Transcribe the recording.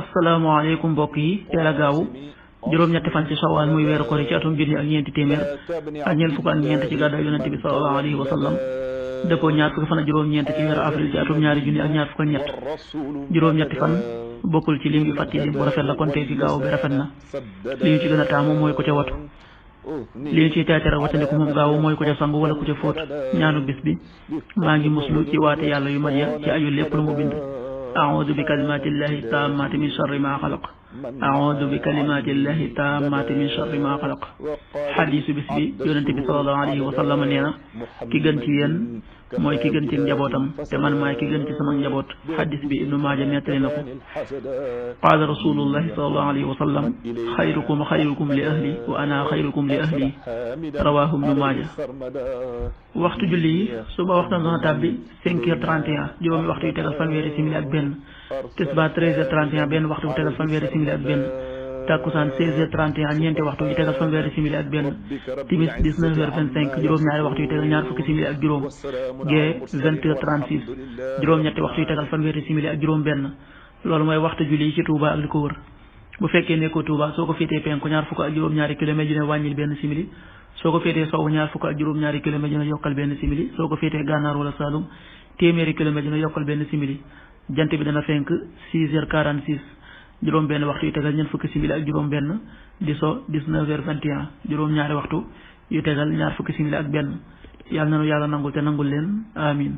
asalaamaaleykum mbokk yi teel a gaawu juróom-ñetti fan ci Shawwal muy weeru koor ci atum junni ak ñeenti téeméer ak ñeent fukk ak ñeent ci gàddaay yonente bi sallallahu alayhi wa sallam dëppoo ñaar fukki fan ak juróom-ñeent ci weeru avril ci atum ñaari junni ak ñaar fukk ak ñett juróom-ñetti fan bokkul ci lim yu fàtti lim bu rafet la kon tey ci gaaw bi rafet na li ñu ci gën a taamu mooy ko ca watu li ñu ciy teetere watandiku moom gaawu mooy ko ca sangu wala ku ca fóot ñaanu bis bi maa ngi muslu ci waate yàlla yu mat ya ci ayu lépp lu mu bind أعوذ بكلمات الله التامات من شر ما خلق أعوذ بكلمات الله التامات من شر ما خلق حديث bis bi yonent bi sallallahu alayhi wa sallam nee na ki gën ci yéen mooy ki gën ci njabootam te man maay ki gën ci sama njaboot xadis bi Ibnu Maaja nettali na ko qaala rasulullahi sallallahu alayhi wa sallam xayrukum xayrukum li ahli wa ana xayrukum li ahli rawaahu Ibnu Maaja waxtu julli yi suba waxtu dana tàbbi 5h31 juróomi waxtu yu tegal fanweeri simili ak benn tisbaar 13h31 benn waxtu bu tegal fanweeri simili ak benn takkusaan 16h31 ñeenti waxtu yu tegal fanweeri simili ak benn timis 19h25 juróom-ñaari waxtu yu tegal ñaar fukki simili ak juróom gee 20h36 juróom-ñetti waxtu yu tegal fanweeri simili ak juróom benn loolu mooy waxtu julli yi ci Touba ak li ko wër bu fekkee nekkoo Touba soo ko féetee penku ñaar fukk ak juróom-ñaari kilomètre ju ne wàññil benn simili soo ko féetee sowwu ñaar fukk ak juróom-ñaari kilomètre ju ne yokkal benn simili soo ko féetee gànnaar wala Saloum téeméeri kilomètre ju ne yokkal benn simili jant bi dana fenk 6h46 juróom benn waxtu yu tegal ñeent fukki simili ak juróom benn di so 19h21 juróom ñaari waxtu yu tegal ñaar fukki simili ak benn yàlla nanu yàlla nangul te nangul leen amin